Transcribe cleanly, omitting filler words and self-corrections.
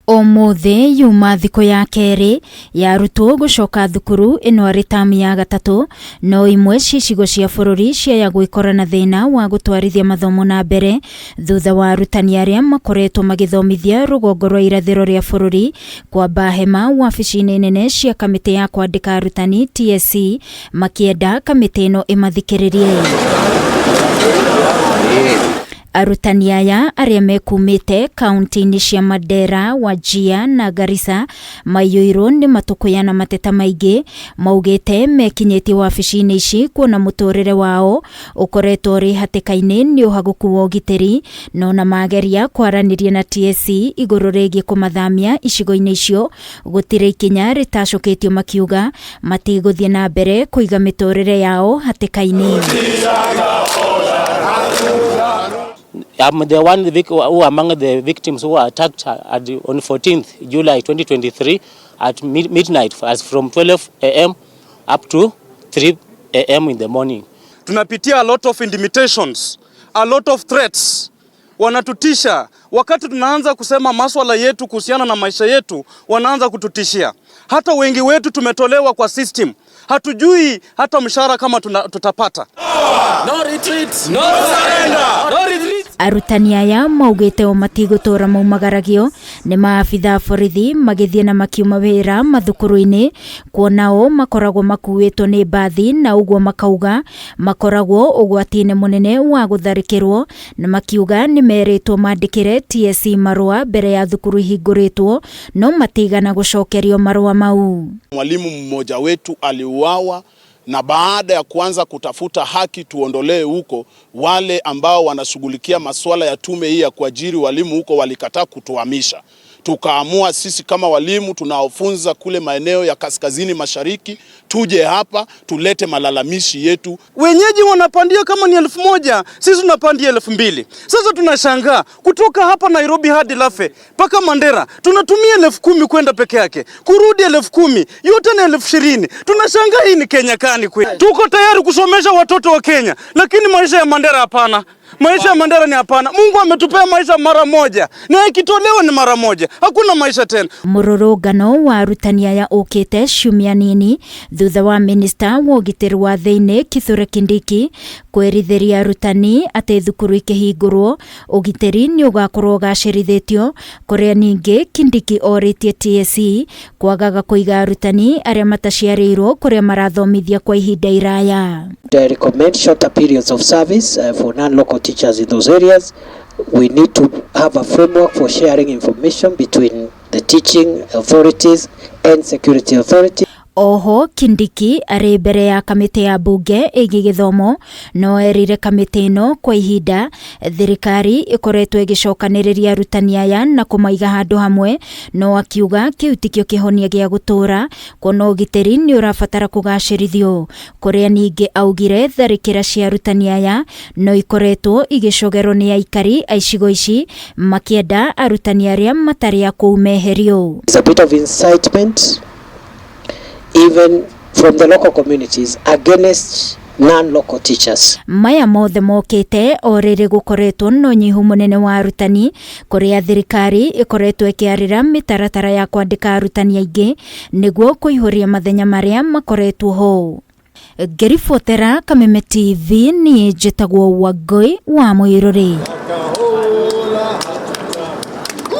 Ũmũthĩ yuma thikũ ya kerĩ ya arutwo gũcoka thukuru, ĩno arĩ tamu ya gatatũ, no imwe cia icigo cia bũrũri ciaya gwĩkora na thĩna wa gũtwarithia mathomo na mbere thutha wa arutani arĩa makoretwo magĩthomithia rũgongo rwa irathĩro rĩa bũrũri kwamba hema wabici-inĩ nene cia kamĩtĩ ya kwandĩka arutani TSC makĩenda kamĩtĩ ĩno ĩmathikĩrĩrie. Arutani aya arĩa mekumĩte kaunti-inĩ cia Mandera, Wajir na Garissa maiyũirwo nĩ matũkũya na mateta maingĩ, maugĩte mekinyĩtie wabici-inĩ ici kuona mũtũrĩre wao ũkoretwo ũrĩ hatĩka-inĩ nĩ ũhagũku wa ũgitĩri, no na mageria kwaranĩria na TSC igũrũ rĩgiĩ kũmathamia icigo-inĩ icio gũtirĩ ikinya rĩtacũkĩtio, makiuga matigũthiĩ na mbere kũiga mĩtũrĩre yao hatĩka-inĩ. I'm the one who among the victims who were attacked on 14th July 2023 at midnight, as from 12 a.m. up to 3 a.m. in the morning. Tunapitia a lot of intimidations, a lot of threats. Wanatutisha wakati tunaanza kusema maswala yetu kuhusiana na maisha yetu, wanaanza kututishia. Hata wengi wetu tumetolewa kwa system, hatujui hata mshahara kama tutapata. No retreat. No surrender. No retreat. Arutani aya maugĩte o matigũtũra maumagaragio nĩ maabitha borithi magĩthiĩ na makiuma wĩra mathukuru-inĩ, kuona o makoragwo makuĩtwo nĩ mbathi, na ũguo makauga makoragwo ũgwati-inĩ mũnene wa gũtharĩkĩrwo, na makiuga nĩ merĩtwo mandĩkĩre TSC marũa mbere ya thukuru ihingũrĩtwo, no matigana gũcokerio marũa mau. Mwalimu mmoja wetu aliuawa, na baada ya kuanza kutafuta haki tuondolee huko, wale ambao wanashughulikia masuala ya tume hii ya kuajiri walimu huko walikataa kutuhamisha. Tukaamua sisi kama walimu tunaofunza kule maeneo ya kaskazini mashariki tuje hapa tulete malalamishi yetu. Wenyeji wanapandia kama ni 1000, sisi tunapandia 2000. Sasa tunashangaa kutoka hapa Nairobi hadi Lafey mpaka Mandera tunatumia 10,000 kwenda peke yake, kurudi 10,000, yote ni 20,000. Tunashangaa hii ni Kenya gani kweli? Tuko tayari kusomesha watoto wa Kenya, lakini maisha ya Mandera hapana. Maisha ya Mandera ni hapana. Mungu ametupea maisha mara moja, na ikitolewa ni mara moja, hakuna maisha tena. Mũrũrũngano wa arutani aya ũkĩte ciumia nini thutha wa minista wa ũgitĩri wa thĩinĩ Kithure Kindiki kwĩrithĩria arutani atĩ thukuru ikĩhingũrwo ũgitĩri nĩ ũgakorwo ũgacĩrithĩtio, kũrĩa ningĩ Kindiki orĩtie TSC kwagaga kũiga arutani arĩa mataciarĩirwo kũrĩa marathomithia kwa ihinda iraya. I recommend shorter periods of service for non-local teachers in those areas. We need to have a framework for sharing information between the teaching authorities and security authorities. Oho Kindiki arĩ mbere ya kamĩtĩ ya mbunge ĩgiĩ gĩthomo no erire kamĩtĩ ĩno kwa ihinda thirikari ĩkoretwo ĩgĩcokanĩrĩria arutani aya na kũmaiga handũ hamwe, no akiuga kĩu tikĩo kĩhonia gĩa gũtũũra, kuona ũgitĩri nĩ ũrabatara kũgacĩrithio, kũrĩa ningĩ augire tharĩkĩra cia arutani aya no ikoretwo igĩcogerwo nĩ aikari a icigo ici makĩenda arutani arĩa matarĩ a kũu meherio. There's a bit of incitement even from the local communities against non-local teachers. Maya mothe mokĩte o rĩrĩ gũkoretwo na ũnyihu mũnene wa arutani, kũrĩa thirikari ĩkoretwo ĩkĩarĩra mĩtaratara ya kwandĩka arutani aingĩ nĩguo kũihũria mathenya marĩa makoretwo ho. Ngĩribotera Kameme TV, niĩ njĩtagwo Wangũi wa Mũirũrĩ.